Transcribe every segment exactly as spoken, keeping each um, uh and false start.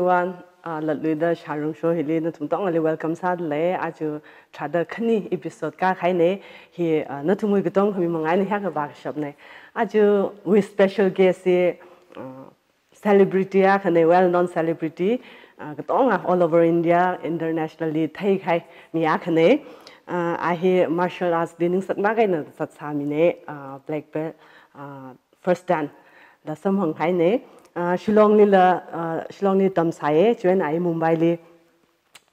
One, uh, latluida Sharung Show hili nathum katongali welcome sādalei. Aja tharāda khani episode kākahaina. Hi, uh, nathumwui katonga khami mangā eina hiyākha vākashapna. Ajawui special guest hi, uh, celebrity akhana, well known celebrity, uh, katonga all over India, internationally theikahai mi akhana. Uh, a hi martial arts li ningsakmāk eina zatsā mina, uh, black belt, uh, first dan da samphangkahaina. Uh, Shillong lila, uh, Shillong li tamsāya, chieina a hi Mumbai li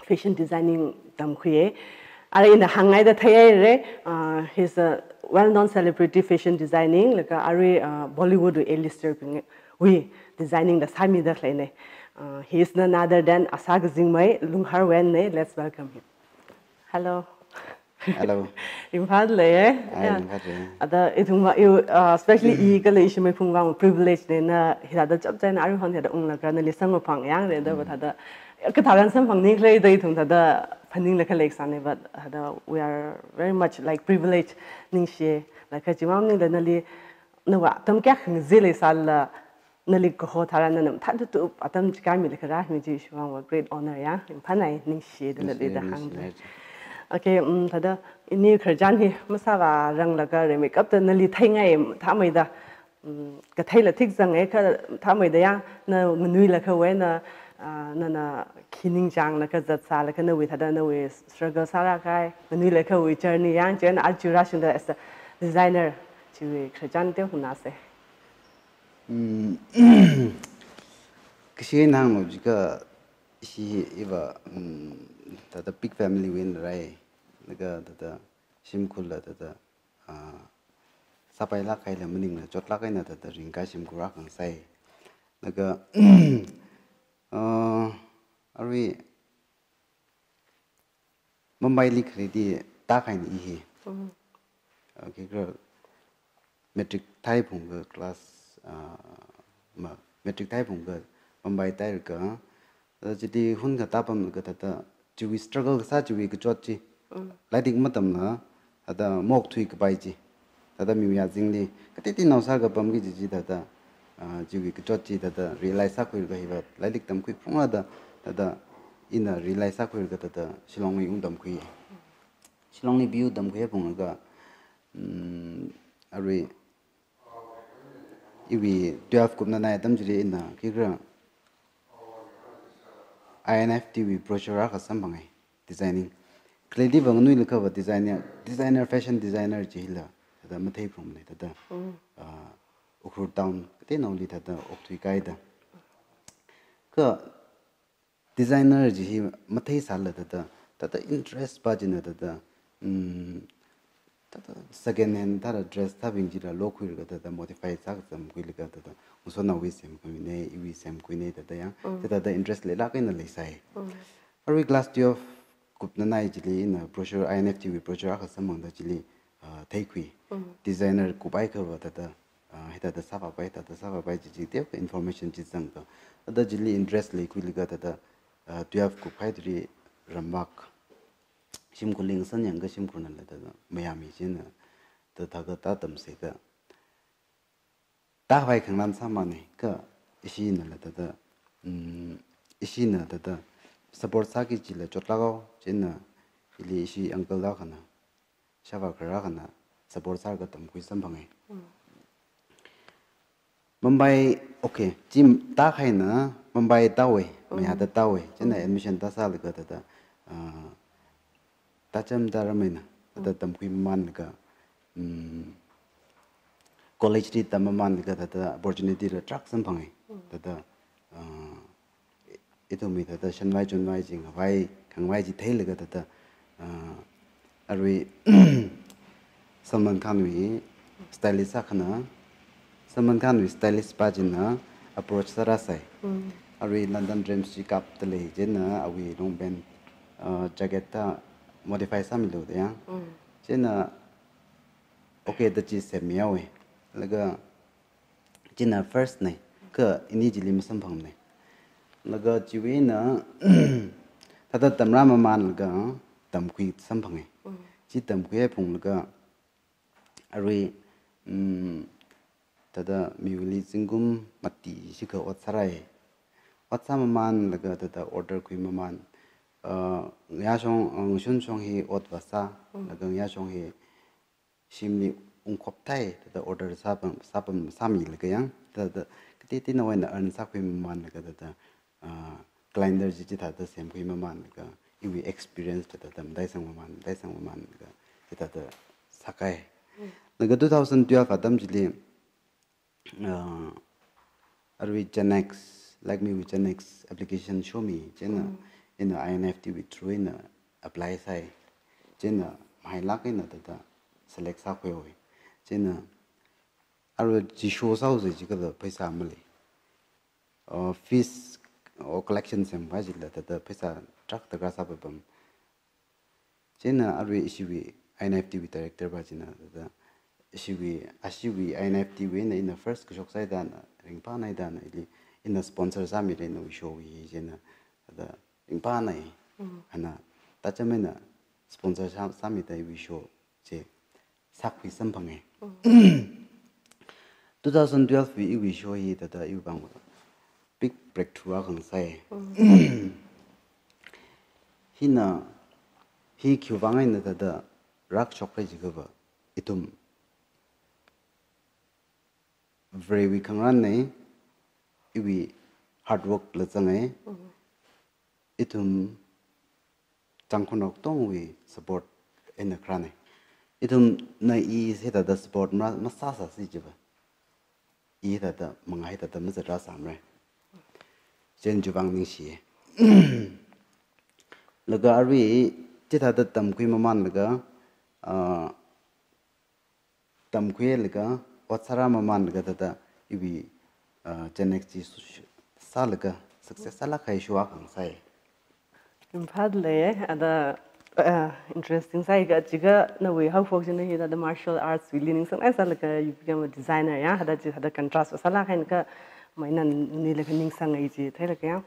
fashion designing tamkhuiya. Arui ina hāngngaida theihaira, uh, he's a well-known celebrity fashion designing, laga arui, uh, Bollywood wui A-lister bingwui designing da sāmida khaleina. Uh, he is none other than Asā Kazingmei, Lungharwui eina. Let's welcome him. Hello. Hello. Imphal leiya. Ai, yeah. Imphal leiya. Ada ithum ma, iwui, uh, especially i kala ishi meiphung vang privilege na, na hithāda chapchāna aruihon hithāda unglaga nali samkaphang yangna da, mm, but thāda, katharan samphangning khalei da ithum thāda phaninglaga leisāna, but thāda we are very much, like, privileged ningshi. Like, kachimang maningla nali, nawui atam kayākha ngazek leisālala, nali kaho tharan nana mathāda tup atam chikānmilaga rāmi chi ishivang va great honor ya. Imphal leiya, ningshida, ningshi, nali da, ningshi, hāngda. Ningshi. Okay, um, thāda ini khararchan hi masāvāranglaga rimeikapta nali theingai mathāmeida. Um, katheila thikzanga kha mathāmeida ya, na nganuilakha wui eina, ah, nana khi ningchānglaga zatsālaga nawui thāda nawui struggle sārākahai, nganuilakha wui journey ya, chieina aja rāshungda as a designer chiwui khararchan teokha nganāsa. Mm, kashi eina hānglu jiakha, ishi iva, mm, thāda big family wui eina rai, laga thāda shimkhurla thāda, ah, sāpailāk kahaila maningla chotlāk eina thāda ringkahai shimkhur akha ngasai. Laga, ah, arui Mumbai li khareli tākahaina i hi. Mm. Okay, kha matric thai phungkha class, ah, ma, matric thai phungkha Mumbai tālaga, ah, chili hunkha tāpamlaga thāda, chiwui struggle kasā chiwui kachot chi. Mm. Lairik matamla, thāda maokthuikapai chi. Thāda miwui azingli, kateoteonao sākapam kaji chi thāda, ah, chiwui kachot chi thāda realize sākhuilaga hiva, lairik tamkhui phungra da, thāda ina realize sākhuilaga thāda Shillong li ungtamkhui. Shillong li B U tamkhui phunglaga, mm, arui iwui twelve kupnanai atam chili ina khikha I N F T wui brochure akha samphanga, designing. Khalei diva nganuilakha va designer, designer, fashion designer chila thāda matheiphungmana thāda. Mm. Ah, Ukhrul town kateonaoli thāda okthuikahaida. Kha designer chi hi matheisālala thāda, thāda interest pa china thāda, mm, thāda second hand thāda dress thābing chila lokhuilaga thāda modify sākazamkhuilaga thāda, ngasotnaowui semkhuina, iwui semkhuina thāda ya, mm, thāda, thāda interest leilāk eina leisai. Mm. Arui class twelve kupnanai chili ina brochure, I N F T wui brochure akha samphangda chili, ah, theikhui. Mm. Designer kuphaiakha va thāda, ah, hithāda sāvāpai, thāda sāvāpai chi chi teokha information chi zangkha. Thāda chili interest leikhuilaga thāda, ah, twelve kuphai thili ramvak shimkhurli ngasan yangkha shimkhurnala thāda mayāmi china thāda thākha tātamseka. Tākhavai khanglan sāmana kha ishinala thāda, mm, ishina thāda support sāki chila chotlākhao, chieina ili ishi uncle akhana, shāvā kharā akhana support sālaga tamkhui samphanga. Mm. Mumbai, okay, chi tākahaina Mumbai tāhaowa, mm, mayāda tāhaowa, chieina, mm, admission tāsālaga thāda, ah, tācham tārāmeina, thāda, mm, tamkhui mamanlaga, mm, college li tam mamanlaga thāda opportunity la tarākha samphanga. Mm. Thāda, ah, ithumwui thāda shanvai chonvai chi ngavai, khangvai chi theilaga thāda, ah, arui Salman Khan wui stylist akhana, Salman Khan wui stylist pa china approach sārāsai. Mm. Arui London Dreams chi kapdalei, chieina awui long pant, ah, jacket thāda modify sāmilu da ya. Mm. Chieina okay da chi semmihaowa. Laga china first na, kha ini chili masamphangmana. Laga chiwui eina thāda tamrā mamanlaga tamkhui samphanga. Mm. Chi tamkhui phunglaga arui, mm, thāda miwuili zingkum mati shikha ot sārai. ot sāmamānlaga thāda order khuimamān. Uh, ngayā shong, uh, ngashun shong hi ot vāsā, laga ngayā shong hi shimli ungkhop thai, thāda order sāpam, sāpam, sāmilaga yang, thāda, kateoteonao eina earn sākhuimamānlaga thāda, ah, calendar chi chithāda semkhuimamānlaga, iwui experience thāda thāda mataisangmamān, mataisangmamānlaga, chithāda sākahai. Laga two thousand twelve atam chili, ah, arui Gen X, Lakme wui Gen X application shomi, chieina, ina I N F T wui through eina apply sāi. Chieina mahailāk eina thāda select sākhuihaowa. Chieina arui chi show sāhaosa jiakha pheisā malei. Uh, fees or collection semkahai chila thāda pheisā tarākha darkar sāpapam. Chieina arui ishiwui I N F T wui director pa china thāda ishiwui, ashiwui I N F T wui eina ina first kashok sāhaida na, ringphānāhaida na, ili ina sponsor sāmira nawui show hi chieina thāda ringphānāi. Ana thāda chāmeina sponsor sā, sāmida iwui show chi sākhui samphanga. Two thousand twelve wui iwui show hi thāda iwui vang big breakthrough akha ngasai. Hina, hi khiwui vang eina thāda rākashokra jiakha ithum Varewui khangarānna, iwui hard work la zanga. Ithum Tangkhulnao katongawui support eina kharāna. Ithumna i hithāda support ma, masāsāsi jiakha, i hithāda manga hithāda mazatrāsāmara. Chieina chiwui vang ningshi. Laga arui chithāda tamkhuimamānlaga, ah, tamkhuilaga, ot sārāmamānlaga thāda iwui, ah, Gen X chi su-, su-, sālaga success sālāk kahai show akha ngasai. Ringphādalei, ada, ah, interesting sāi kajiakha nawui haophok china hi thāda martial arts wuili ningsangngai sālaga you become a designer ya, thāda chi thāda contrast sālāk haina kha, mai nana nilaga ningsangngai chi theilaga ya.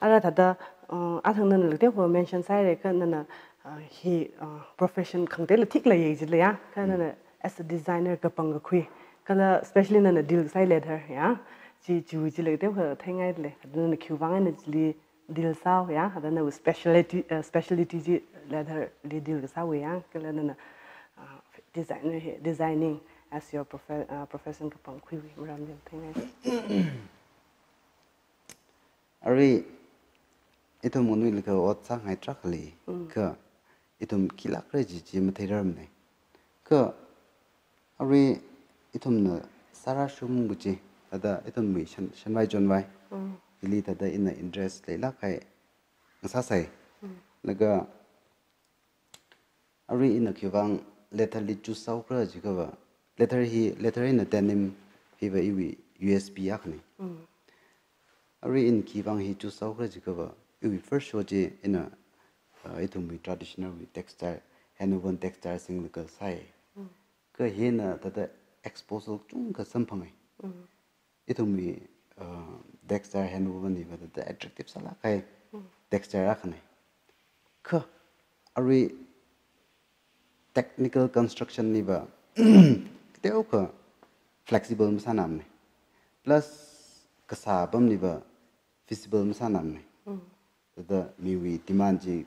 Ara thāda, uh, athang nana laga teokha mention sāhaira kha nana, uh, hi, uh, profession khangateila thik leiya jila ya, kha nana as a designer kapangkakhui, kala especially nana deal sāi leather ya, chi, chi, chi laga teokha theingaidalei, thāda nana khiwui vang eina chili deal sāhao ya, thāda nawui specialty, uh, specialty chi leather li deal kasāwui ya, kala nana, uh, designer hi, designing as your profe-, uh, profession kapangkhuiwui maram chi theingai. Arui, ithum nganuilakha ot sāngai tarākha lei, kha ithum khilākra chi chi matheirarmana. Kha arui ithumna sārāshung kaji, thāda ithumwui shan-, shanvai chonvai, hili thāda ina interest leilāk kahai ngasāsai. Laga arui ina khiwui vang leather li choose sāhaokhala jiakha, leather hi, leather eina denim hiva iwui U S P akhana. Arui ina khiwui vang hi choose sāhaokhala jiakha, iwui first show chi ina, uh, ithumwui traditional wui textile, hand woven textile singlaga sāi. Kha hina thāda exposure chungkha samphanga. Ithumwui, uh, textile hand woven hiva thāda attractive sālāk kahai textile akhana. Kha arui technical construction hiva kateokha flexible masānamana. Plus kasā apam hiva feasible masānamana. Thāda miwui demand chi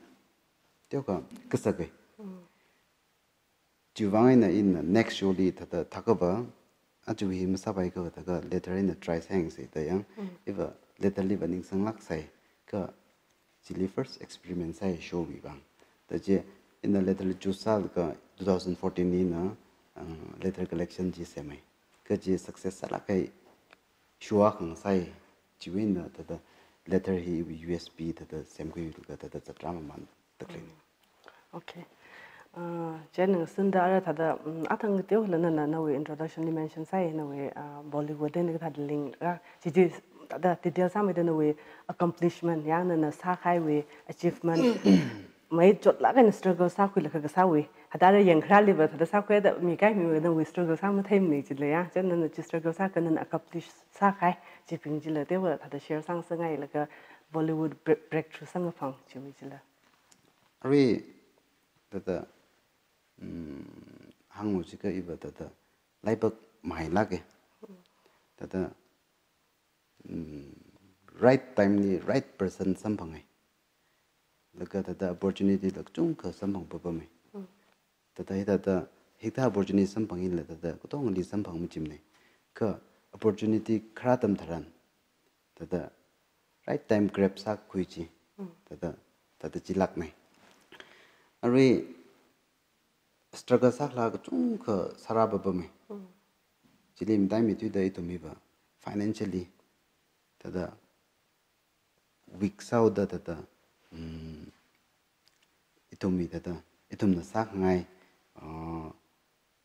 teokha kasaka. Chiwui vang eina ina next show li thāda thākha va, aja hi masāpai kha va thākha leather eina try sāyangsa da yang, iva leather liva ningsanglāksai, kha chili first experiment sāi show wui vang. Da chi ina leather li choose sālaga two thousand fourteen li ina, uh, leather collection chi semhai. Kha chi success sālāk kahai show akha ngasai, chiwui eina thāda leather hi iwui U S P thāda semkhuilaga thāda zatrāmamān taklei. Okay. Uh, chieina ngasunda ara thāda, um, athang kateokhala nana nawui introduction li mention sāi, nawui, uh, Bollywood eina kathāda link ra, chi chi thāda detail sāmida nawui accomplishment, ya nana sākahaiwui achievement, maichotlāk eina struggle sākhuilaga kasāwui. Thāda ara yangkharāliva thāda sākhuida mi kaikha miwui nawui struggle sāmatheimana jila ya. Chieina nana chi struggle sākha nana accomplish sākahai chibing chila teokha thāda share sāngasakngailaga Bollywood break-, breakthrough sāngaphang chiwui chila. Arui thāda, mm, hānglu jiakha iva thāda laipak mahailāka. Thāda, mm, right time li right person samphangai. Laga thāda opportunity la kachungkha samphang papamai. Mm. Thāda hithāda hikathā opportunity samphang hila thāda katongli samphang machimnei. Kha opportunity khara atam tharan thāda right time grab sākakhui chi. Mm. Thāda, thāda chilāknei. Arui struggle sākhala kachungkha sārā papamai. Mm. Chili mataimeithuida ithum hiva financially thāda weak sāhaoda thāda, mm, ithum hi thāda, ithumna sākhangai, uh,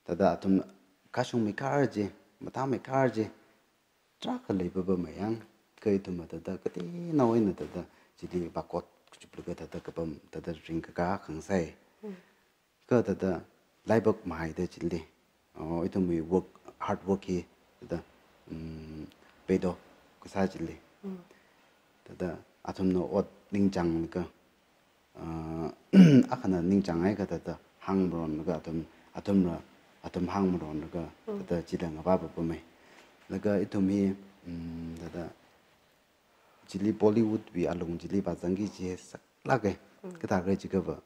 thāda athum kashungmei khar chi, mathāmei khar chi, tarākha lei papamai yang, kha ithumva thāda kateonao eina thāda, chili vākot kachuplaga thāda kapam, thāda ringkakā khangasai. Mm. Kha thāda laibak mahaida chili. Oh, ithumwui work, hard work hi thāda, mm, paid off kasā chili. Mm. Thāda athumna ot ningchānglaga, ah, akhana ningchānghaiakha thāda hāngmaronlaga athum, athumla, athum hāngmaronlaga, mm, thāda chida ngavā papamai. Laga ithum hi, mm, thāda chili Bollywood wui alung chili vāzangki kaji saklāka. Mm. Kathākhala jiakhava,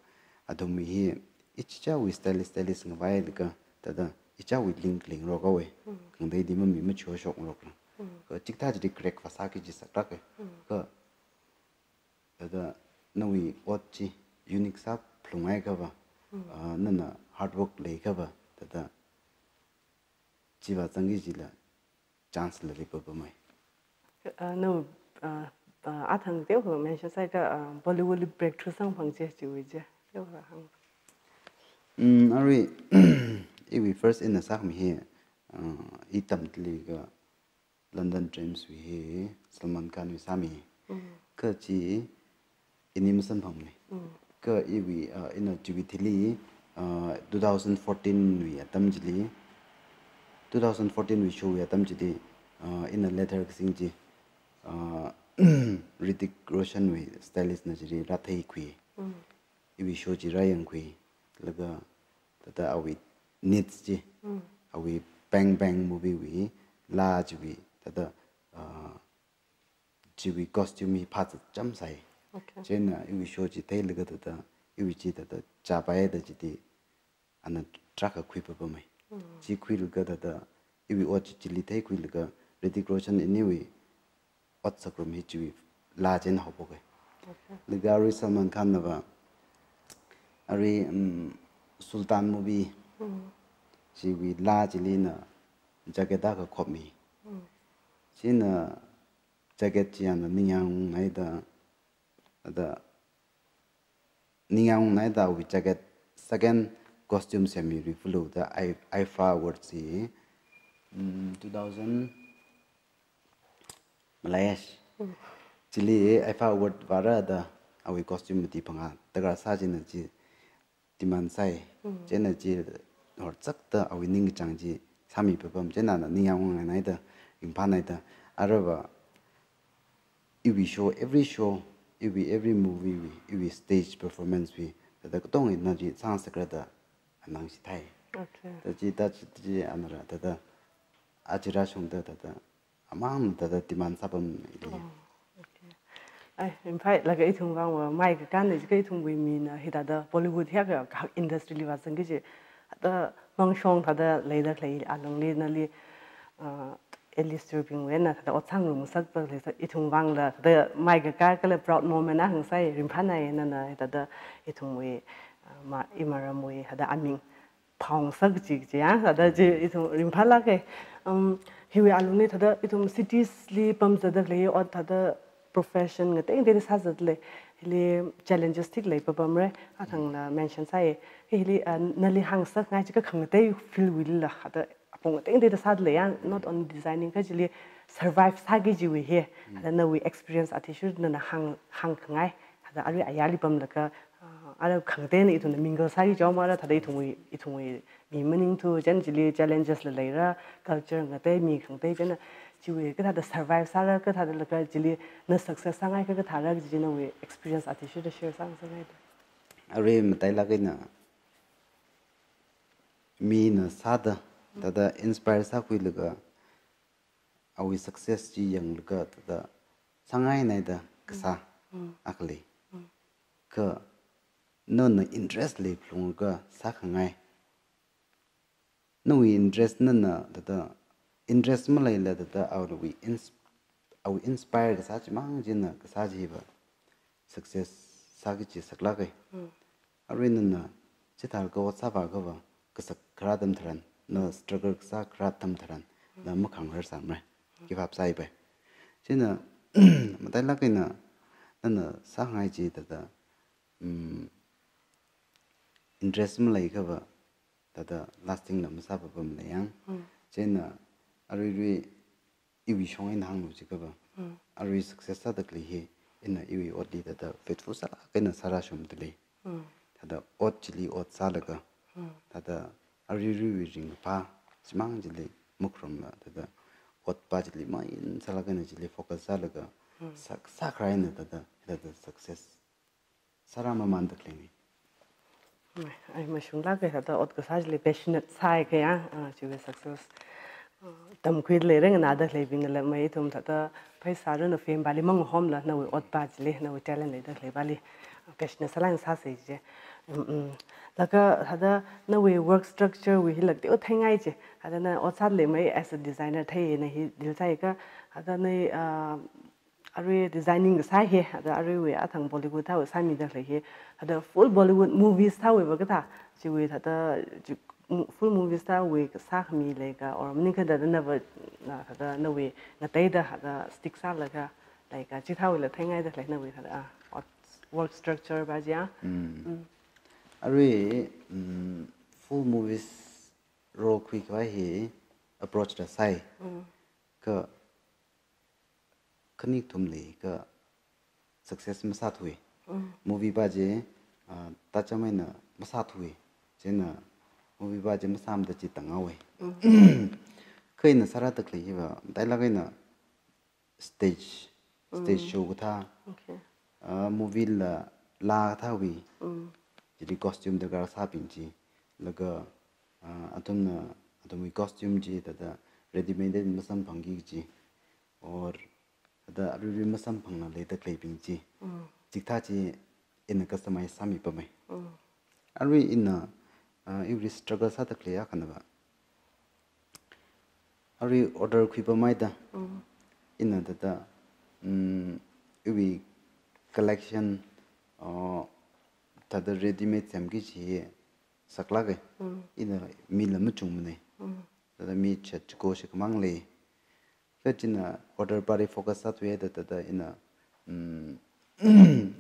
athumwui hi ichichāwui stylist, stylist ngavailaga, thāda ichichāwui link lingrok haowa. Mm. Khangateili mami machoshok ngarokla. Mm. Kha chikathā chili crack vāsāki kaji saklāka. Mm. Kha thāda nawui ot chi unique sāphalunghaiakhava, mm, ah, nana hard work leiakhava, thāda chi vāzangki kajila chance la lei papamai. Ah, no, ah, ah, athang teokha mention sāakha, ah, Bollywood li breakthrough samphang chi chiwui chi. Teokha hāng. Mm, arui, iwui first ina sākhami hi, ah, i tamchilaga London Dreams wui hi Salman Khan wui sāmi. Mm. Kha chi ini masamphangmana. Mm. Kha iwui, ah, ina chiwui thili, ah, two thousand fourteen wui atam chili, two thousand fourteen wui show wui atam chili, ah, ina letter kasing chi, ah, Hrithik Roshan wui stylist na chili rātheikhui. Mm. Iwui show chi rāyangkhui. Laga thāda awui needs chi, mm, awui Bang Bang movie wui laa chiwui, thāda, ah, chiwui costume hi phāzat chāmsai. Okay. Chieina iwui show chi theilaga thāda, iwui chi thāda chāpaida chili ana tarākha khui papamai. Mm. Chi khuilaga thāda, iwui ot chi chili theikhuilaga, Hrithik Roshan iniwui ot sākharum hi chiwui laa chieina haophoka. Okay. Laga arui Salman Khan nava, arui, um, Sultan movie, mm, chiwui laa chili ina jacket akha khopmi. Mm. Chieina jacket chi ana ningyāng ungnaida, thāda ningyāng ungnaida awui jacket second costume semmi rifulu da I-, IFA Awards hi, mm, two thousand Malaysia. Mm. Chili IFA Award vāra da awui costume mati phangā darkar sā chieina chi demand sāi. Mm. Chieina chi horzakta awui ningkachāng chi sāmi papam, chieina ana ningyāng ungnaida, ringphānaida, aruiva iwui show, every show, iwui every movie wui, iwui stage performance wui, thāda katonga nali sāngasakra da ana ngashithai. Okay. Thāda chi, thāda chi, chi anara, thāda aja rāshungda, thāda amang thāda demand sāpam ili. Oh, okay. Ai, in fact, laga ithum vangva, mai kakān jiakha ithumwui mina hithāda Bollywood hiyākha kahak industry li vāzangki kaji, thāda mangshong thāda leida khalei alungli nali, uh, at least turbing wui eina thāda ot sāngarumngasakda leisa ithum vangla thāda mai kakā kala proud moment akha ngasai, ringphānai nana thāda ithumwui, uh, ma, imaramwui thāda aming phaongasak kaji kaji ya, thāda chi ithum ringphālāka. Um, hiwui alungli thāda ithum cities li pamzatda khalei ot thāda profession ngatei ngateida sāzatda lei, hili challenges thik lei papamra, athangla mention sāi. Hili, ah, nali hāngsangngai jiakha khangatei field wuilila, thāda apong ngatei ngateida sāda lei ya, not only designing kha chili survive sāki kajiwui hi, thāda nawui experience athishurda nana hāng, hāngkhangai, thāda arui ayarli pamlaga, ah, ara khangateina ithumna mingle sāki kaji mara, thāda ithumwui, ithumwui mi maningthu, chieina chili challenges la leira, culture ngatei, mi khangatei, chieina chiwui kathāda survive sāra, kathāda laga chili na success sāngai kathāra kaji nawui experience athishurda share sāngasakngai da. Arui matailāk eina mina sāda, thāda inspire sākhuilaga, awui success chi yanglaga thāda sāngainai da kasā Mm. akha lei. Mm. Kha nana interest lei phalunga sākhangai. Nawui interest nana thāda interest maleila thāda awui ins-, awui inspire kasā chimang china kasā chiva success sāki kaji saklāka. Mm. Arui nana chithālaga ot sāvāakhava kasak kharā atam tharan, na struggle kasā kharā atam tharan, na makhangrar sāmara. Give up sāi pai. China matailāk eina nana sāngai chi thāda, mm, interest maleiakhava thāda lasting la masāpapamana yang. Mm. China aruirui iwui shong eina hānglu jiakhava. Mm. Arui success sāda khalei hi ina iwui otli thāda faithful sālāk eina sārāshungda lei. Mm. Thāda ot chili ot sālaga. Mm. Thāda aruiruiwui ringkaphā chimang chili makharumla thāda otpā chili main sālāk eina chili focus sālaga. Mm. Sā, sākharā eina thāda, thāda success sārāmamānda khaleina. Mai, ai, mashunglāka thāda ot kasā chili passionate sāakha ya, ah, chiwui success. Ah, tamkhuida leira nganāda khaleibingla mai ithum thāda pheisā rana fame pāli mangahomla nawui otpā chili, nawui talent leida khaleipāli, ah, passionate sālāk eina sāsa ji. Mm, mm. Laga thāda nawui work structure wui hila kateokha theingai ji. Thāda na ot sāda leimei as a designer theina hi deal sāakha, thāda na, ah, arui designing kasā hi, thāda aruiwui athang Bollywood thāwui sāmida khalei hi, thāda full Bollywood movies thāwui va kathā, chiwui thāda, chi, full movies thāwui kasākhami leika, or maningakha thāda nava, na, thāda nawui ngateida, thāda stick sālaga, leika, chithāwuila theingaida khalei nawui thāda, ah, ot, work structure va jiya. Mm. Mm. Arui, mm, full movies role khuikhavai hi approach da sāi. Mm. Kha khani kathum leikha success masāthui. Mm. Movie va chi, ah, tacham eina masāthui. Chieina movie va chi masāmada chi tanghaowa. Mm. Kha ina sārāda khalei hiva, matailāk eina stage, stage Mm. show kathā. Okay. Ah, movie la, laa kathāwui. Mm. Chili costume darkar sābing chi. Laga, ah, athumna, athumwui costume chi thāda ready-made masamphangki kaji. Or thāda aruirui masamphangla leida khaleibing chi. Mm. Chikathā chi ina customize sāmipamei. Mm. Arui ina, ah, iwui struggle sāda khalei akhanava. Arui order khuipameida. Mm. Ina thāda, mm, iwui collection, ah, thāda ready-made semki kaji saklāka. Mm. Ina mila machungmana. Mm. Thāda mi chat chiko shikmang lei. Kha china order pāli focus sāthuida thāda ina, mm,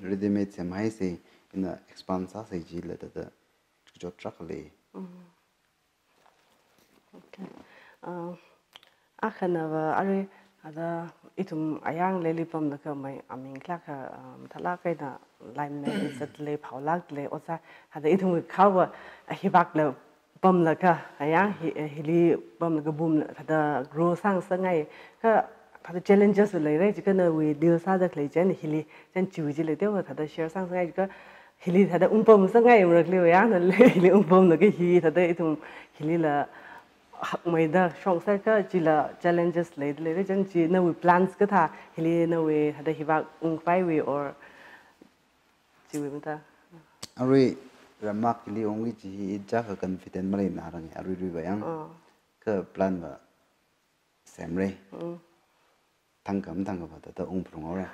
ready-made semhaisa, ina expand sāsa jila thāda kachot tarākha lei. Mm. Okay. Uh, akhanava arui thāda ithum ayāng leili pamlaga mai aming khalāka, um, thālāk eina limelight li zatlei, phaolāklei, ot sā, thāda ithum khawa hivākla pamlaga, ayāng hi, hili pamlaga boom la, thāda grow sāngasakngai, kha thāda challenges leira, jiakha nawui deal sāda khalei chieina hili, chieina chiwui chili teokha thāda share sāngasakngai, jiakha hili thāda ungpamngasakngai mara khalei ya, nali hili ungpamlaga hi, thāda ithum hilila hakmeida shokngasaka chila challenges leida leira, chieina chi nawui plans kathā, hili nawui thāda hivāk ungkhavaiwui or chiwui mata. Arui ramkhali ungki kaji hi i chākha confident maleinaranga, aruiruiva yang. Oh. Kha plan va semra. Mm. Thangkha mathangkhava thāda ungphalunghaora.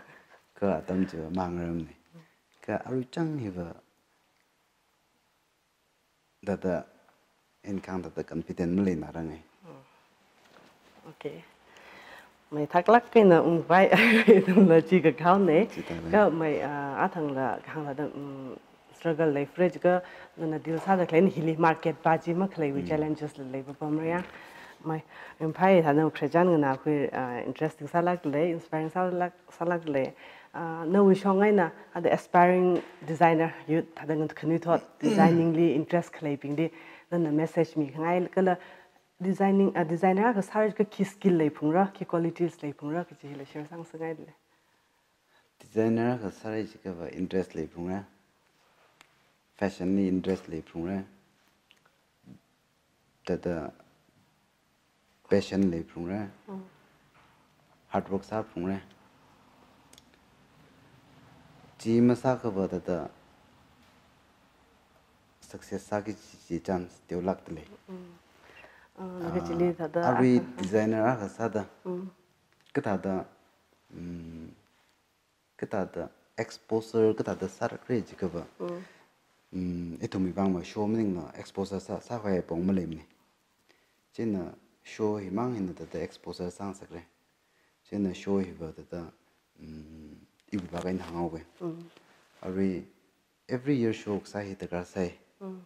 Kha atam chiva mangaramna. Kha arui chang hiva thāda income thāda confident maleinaranga. Mm. Okay. Mai thaklāk eina ungpai, ithumla chi kakhaona. Chithāda. Kha mai, ah, athangla kahāng thāda, mm, struggle lei, fridge kha nana deal sāda khalei hili market va chi makhaleiwui Mm. challenges la leipapamra ya. Mai, ringphai thāda khararchan nganākhui, ah, interesting sālāklei, inspiring sālāk, sālāklei. Ah, nawui shong eina, thāda aspiring designer youth, thāda ngat khanuithot, designing li interest khaleibingli, nana message mikhangai, kala designing, ah, designer akha sāra jiakha khi skill leiphungra, khi qualities leiphungra, kaji hila share sāngasakngaile. Designer akha sāra jiakhava interest leiphungra, fashion li interest leiphungra, thāda passion leiphungra, Mm. hard work sāphungra, chi masākhava thāda success sāki kaji chance teolāk dalei. Mm. Ah, laga chili thāda arui designer akha sāda. Mm. Kathāda, mm, kathāda exposure, kathāda sāra khala jiakhava. Mm. Mm, ithumwui vangva show maningla exposure sā, sākhavai apong maleimana. Chieina show himang hina thāda exposure sāngasakra. Chieina show hiva thāda, mm, iwui vang eina hānghaowa. Mm. Arui every year show kasā hi darkar sai. Mm.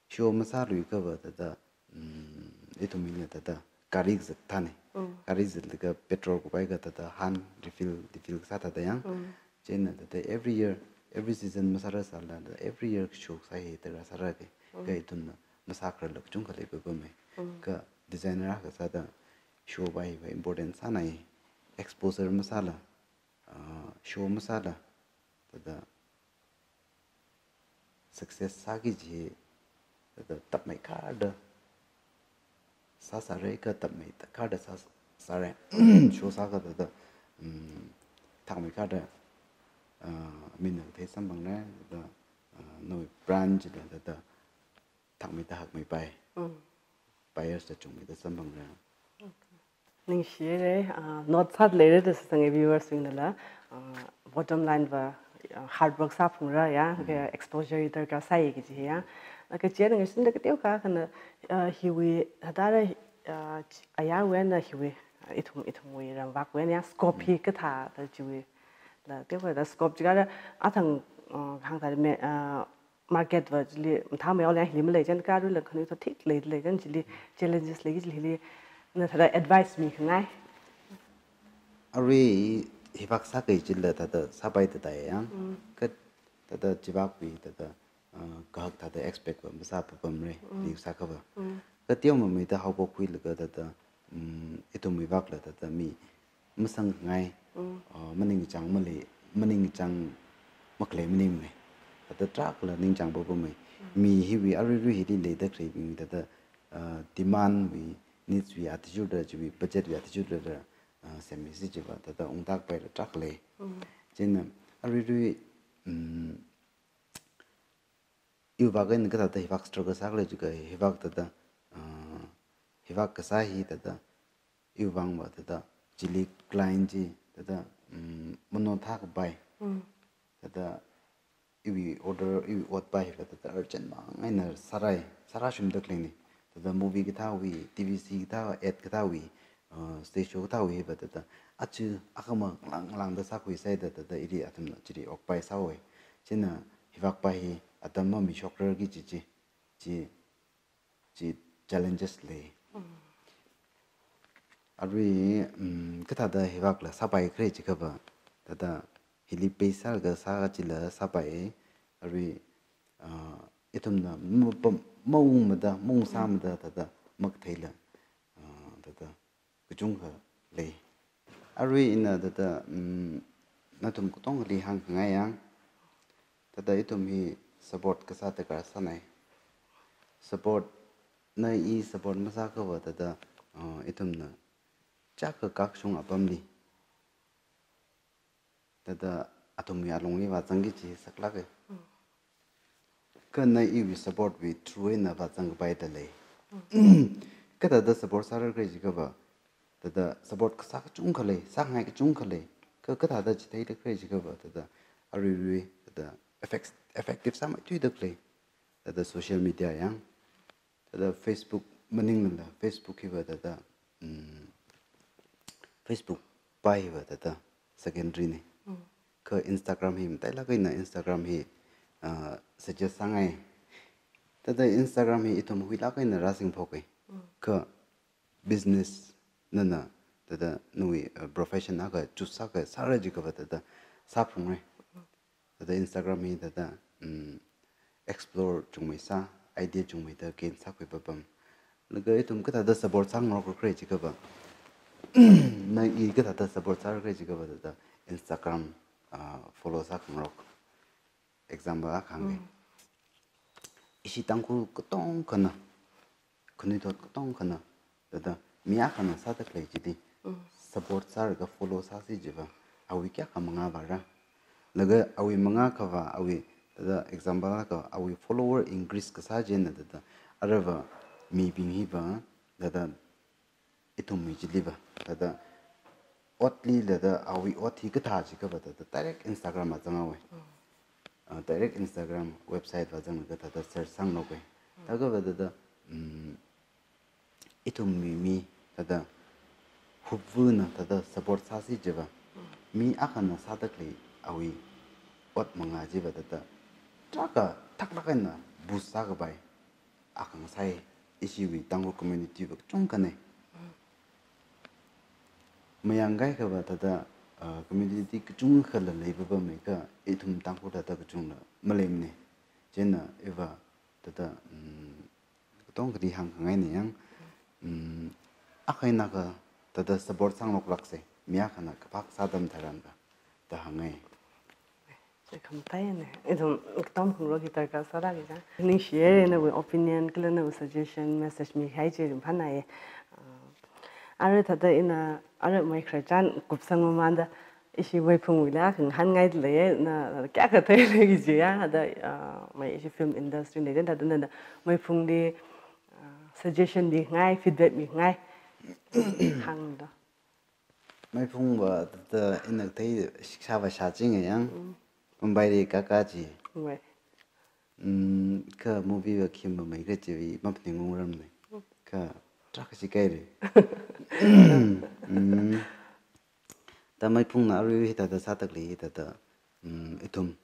Show masāluiakhava thāda, mm, ithumwuina thāda gari kazat thāna. Mm. Gari zatlaga petrol kupaiakha thāda han refill, refill kasā thāda yang. Mm. Chieina thāda every year, every season masāra sālala, every year show kasā hi darkar sāra ke. Mm. Kha ithumna masākhararla kachungkha leipapamma. Mm. Kha designer akha sāda show pai hiva important sānai. Exposure masāla, ah, show masāla, thāda success sāki kaji, thāda tapmeikharda sāsāra kha tapmeikharda sā, sāra. Show sākha thāda, mm, thakmeikharda, ah, mina kathei samphangra, thāda, ah, nawui brand chila thāda thakmeida hakmeipai. Mm. Buyers la chungmeida samphangra. Okay. Ningshiya, ah, note sāda leira da sāsanga viewers bingla, ah, bottom line va, ah, hard work sāphungra ya, Mm. kha exposure hi darkar sai kaji ya. Laga chieina ngashinda kateokha akhana, ah, hiwui, thāda, ah, chi-, ayarwui eina hiwui, ah, ithum, ithumwui ramvakwui eina ya scope hi Mm. kathāda chiwui. La, teokha thāda scope jiakha athang, ah, hāngthāda me, ah, market va chili mathāmei aola hili malei chieina kha aruila khanuithot thik leilei chieina chili challenges lei chili hili na thāda advice mikhangai. Arui hivāk sāki kajila thāda sāpai thāda yang. Mm. Kha thāda chivākwui thāda, ah, kahak thāda expect va masāpapamra, Mm. li sākhava. Mm. Kha teomeida haophokkhuilaga thāda, mm, ithumwui vangla thāda mi masāngai, Mm. ah, maningchāng malei, maningchāng makhalei maningmana. Thāda tarākhala ningchāngpapamma. Mm. Mi hiwui aruirui hili leida khaleibing thāda, ah, demand wui, needs wui athishurda chiwui, budget wui athishurda, ah, semmi si chiva thāda ungda kapaila tarākha lei. Mm. Chieina aruirui, mm, iwui vang eina kathāda hivāk struggle sākhala jiakha hivāk thāda, ah, hivāk kasā hi thāda, iwui vangva thāda, chili client chi thāda, mm, mano thākapai. Mm. Thāda, iwui order, iwui ot pai hiva thāda urgent mang eina sārai, sārashungda khaleina. Thāda movie kathāwui, T V C kathā, ad kathāwui, uh, stage show kathāwui hiva thāda, aja, akhama lang, langda sākhuisai da thāda, ili athumna chili okpai sāhaowa. Chieina hivākpai hi atam mamishokrarki kaji chi, chi, chi challenges lei. Mm. Arui, mm, kathāda hivākla sāpai khala jiakhava, thāda hili pay sālaga sā kajila sāpai, arui, ah, ithumna ma-, pa-, maungmada, maungsāmada, thāda makatheila, ah, thāda kachungkha lei. Arui ina thāda, mm, nathum katongali hāngkhangai yang, thāda ithum hi support kasā darkar sānai. Support, na i support masākhava thāda, uh, ithumna chaka kakshung apamli thāda athumwui alungli vāzangki kaji saklāka. Mm. Kha na iwui support wui through eina vāzangkapai dalei. Mm. Kathāda support sāra khala jiakhava, thāda support kasā kachungkha lei, sāngai kachungkha lei. Kha kathāda chitheida khala jiakhava, thāda aruirui, thāda effect-, effective sāmeithuida khalei. Thāda social media yang, thāda Facebook maninglala, Facebook hiva thāda, mm, Facebook pai hiva thāda secondary na. Mm. Kha Instagram hi matailāk eina Instagram hi, ah, suggest sāngai. Thāda Instagram hi ithum huilāk eina rāsingphoka. Mm. Kha business nana thāda nawui, uh, profession akha choose sākha sāra jiakhava thāda sāphungra. Thāda Instagram hi thāda, mm, explore chungmeisā, idea chungmeida gain sākhui papam. Laga ithum kathāda support sāngarok khala jiakhava, na i kathāda support sāra khala jiakhava thāda Instagram, uh, follow sākhangarok. Example akha hāngke. Mm. Ishi Tangkhul katongkhana, khanuithot katongkhana, thāda mi akhana sāda khalei chili, Mm. support sālaga follow sāsi jiva, awui kayākha mangā vāra. laga awui mangā khavā, awui, thāda example akha, awui follower increase kasā chieina thāda, aruiva mibing hiva, thāda ithumwui chiliva, thāda otli thāda awui ot hi kathā jikhava thāda direct Instagram va zanghaowa. Ah, direct Instagram website va zanglaga thāda search sāngaroka. Thākhava thāda, mm, ithumwui mi thāda hupvana thāda support sāsi jiva. Mi akhana sāda khalei awui ot mangā chiva thāda tarākha thaklāk eina boost sākapai akha ngasai, ishiwui Tangkhul community va kachungkhana. Mayangkahai khava thāda, ah, community kachungkhala leipapamhai kha ithum Tangkhul thāda kachungla maleimana. Chieina iva thāda, mm, katongkhali hāngkhangaina yang, mm, akha eina akha thāda support sāngaroklāksa, mi akhana kaphā sāda mathāranglakha da hāngngai. Chi khamataiyana. Ithum katom khangarok hi darkar sālāka. Ningshiya nawui opinion, kala nawui suggestion, message mikahai chi ringphānāya. Ah, arui thāda ina, arui mai khararchan kupsang mamānda, ishi Meiphungwuila khangahānngaida leiya, na kayākha theilei kajiya, thāda, ah, mai ishi film industry li, then thāda nana Meiphungli, ah, suggestion mingai, feedback mingai. Hānglu. Meiphungva thāda ina kathei shikshāva shāchinga yang. Mm. Mumbaili kaka chi. Wui. Mm, kha movie va khi mamei khala chiwui maphaningungrarmana. Mm. Kha tarākha shikaira. Mm. Thāda Meiphungna arui hithāda sāda khalei hithāda, mm, ithum,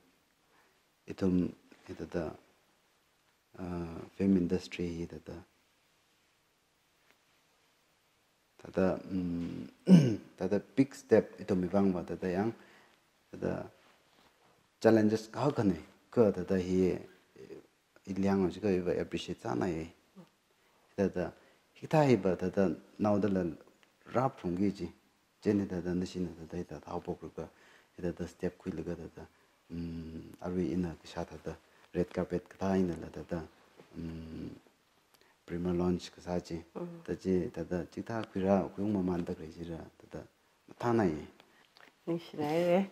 ithum hithāda, ah, film industry hithāda, thāda, mm, thāda big step ithumwui vangva thāda yang, thāda challenges kahakhana, kha thāda hi, eh, ili hānglu jiakha iva appreciate sānai. Thāda hikathā hiva thāda naodala rāphalungki kaji. Chieina thāda nashina thāda hithāda haophoklaga, hithāda step khuilaga thāda, mm, arui ina kashā thāda red carpet kathā einala thāda, mm, premiere launch kasā chi. Mm. Thāda chi thāda chikathā khuirā, khuiung mamānda khalei chila thāda mathānai. Ningshinaira.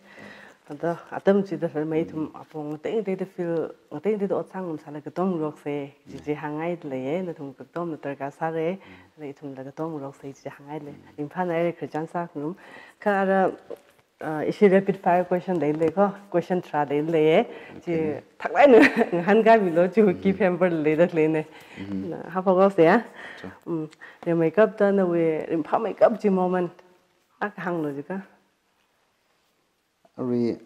Thāda atam chida thāda mai ithum apong ngateingateida film, ngateingateida ot sāngarumsālaga katom ngaroksa, chi chi hāngngaida leiya, nathum katomla darkar sāra, thāda ithumla katom ngaroksa chi hāngngailei. Ringphānaira khararchan sākhangarum. Kha ara, ah, ishi rapid fire question leilei ko, question tharā leilei. Chi Okay. thaklāk eina ngahānkāmilu, chi ki pamper leida khaleina. Mhm. Na, haophokhaosa ya? Sure. Mm. Rimeikapta nawui ringphāmeikap kaji moment akha hānglu jiakha. Arui,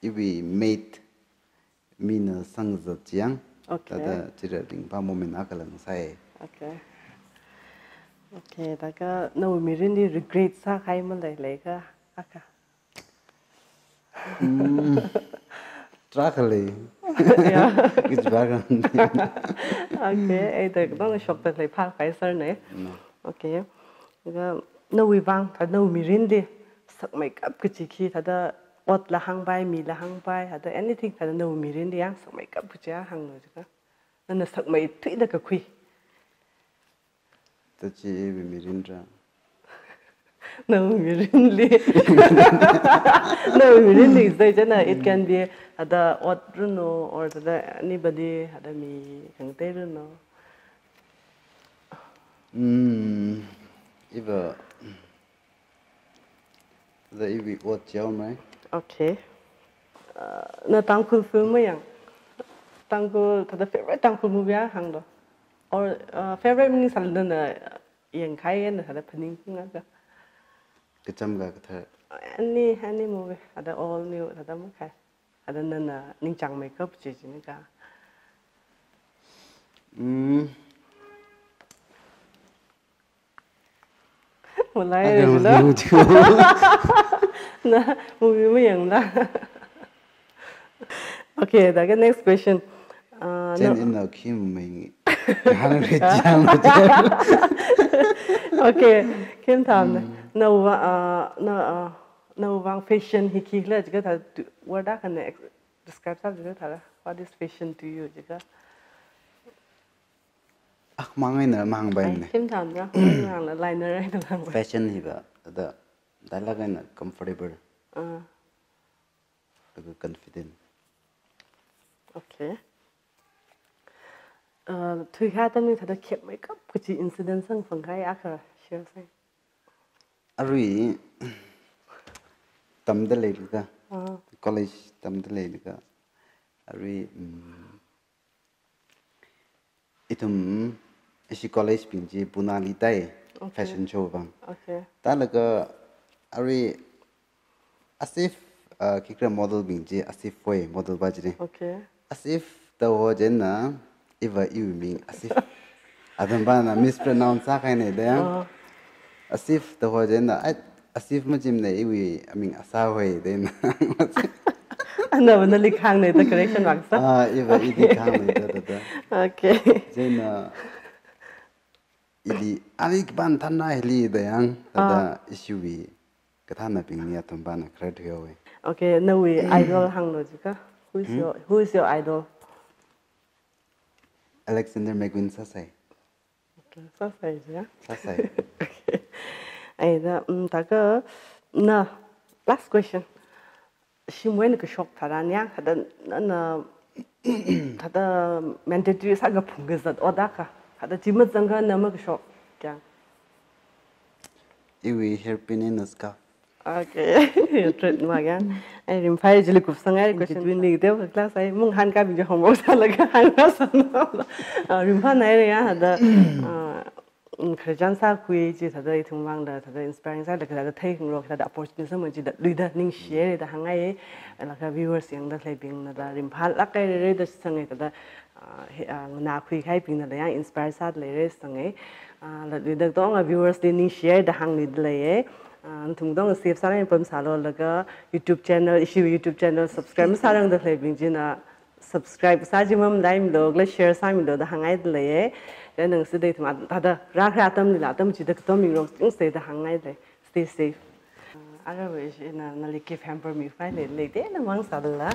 iwui mate mina sangzat chiang. Okay. Thāda chila ringphā moment akhala ngasai. Okay. Okay, thākha nawui mirinli regret sākahai maleilakha akha. Mm. Tarākha lei. Yeah. Kajiva khan. Okay, eh, thāda katongna shokta leiphākahai sārna. No. Okay. Thākha nawui vang, thāda nawui mirinli sakmeikap kaji khi, thāda otla hāngpai, mila hāngpai, thāda anything, thāda nawui mirinli yang sakmeikap kaji hānglu jiakha. Nana sakmeithuida kakhui. Thāda chi iwui mirinra. Nawui mirinli. Nawui mirinli sai chieina, it can be thāda ot ranu or thāda anybody, thāda mi khangatei ranu. Mm, iva, thāda iwui ot chihaomei. Okay. Uh, na Tangkhul film mayang? Tangkhul, thāda favorite Tangkhul movie akha hānglu. Or, uh, favorite means thāda nana yangkahai eina thāda phaningungakha. Kacham ka kathar. Any, any movie, thāda old new, thāda makhai. Thāda nana ningchāngmeikap kaji chi nikha. Mm. Malai Aga rajila. Movie chu. Na movie mayangla. Okay, thākha next question. Uh, Chen no. Ina khi mei. Hāngre chang. Okay, khi mathāmana. Mm. Nawui, uh, na, uh, nawui vang fashion hi khikhala jiakha thāda tu-, word akhana ex-, describe sā jiakha thāda. What is fashion to you jiakha? Akhamang eina hāngpaimana. Ai, khi mathāmana. Hāngla liner eina hāngpai. Fashion hiva, thāda, thālāk eina comfortable. Ah. laga confident. Okay. Uh, thuikahai atamli thāda khepmeikap kachi incident samphangkahai akha share sāsa. Arui tamda leilaga, Ah. college tamda leilaga, arui, mm, ithum ishi college bing chi Puneli tāi, Okay. Fashion show vang. Okay. Tālaga arui Asif, uh, khikra model bing chi Asif hoi model va chili. Okay. Asif da ho chieina, iva iwui ming Asif. Athumvana mispronounce sākahaina da yang. Ah. Asif da ho chieina, ai, Asif machimana, iwui aming Asa hoi da yang. Anava nali kahāngna da correction vāsā. Ah, iva ili kahāngna da da da. Okay. Chieina ili, ali kapan thānna hili da yang, thāda ishiwui kathānnabingli athumvana kharar thuihaowa. Okay, nawui idol hānglu jiakha. Who is your, who is your idol? Alexander McQueen sāsai. Okay, sāsai jiakha. Sāsai. Ai da, um, thākha, na, last question. Shimwui eina kashok tharan yang, thāda, na, na, thāda mandatory sākaphung kazat ot akha. Thāda chi mazangakha na makashok kayang. Iwui hairpin eina scarf. Okay. Trademark yang. Ai, ringphāi chili kupsangai question. Between li deu class ai, mung han ka bing homework sālaga hāngra sāna. Ah, ringphānai re ya, thāda, ah, mm, khararchan sākhui chi thāda ithumvangda, thāda inspiring sālaga thāda theikhangarok, thāda opportunity sāmang chida luida ningshihaira da hāngngai, laga viewers yangda khaleibingna da ringphālāk haira da sāngai thāda, ah, he, ah, nganākhui kahaibingna da yang inspire sāda leira sāngai. Ah, laluida katonga viewers li ningshihaira da hāngluida leiya. Ah, nathum katonga safe sālala pamsālu laga YouTube channel, ishi YouTube channel subscribe masārangda khaleibing china subscribe sā chi mamalaimilu, kala share sāmilu da hāngngaida leiya. Then nang sida ithum thāda rākharā atamlila atam chida katom mingrok chingsa da hāngngaida lei. Stay safe. Ah, arawui ishi na, nali gift hamper mikhavai lei, leida na mang sālala.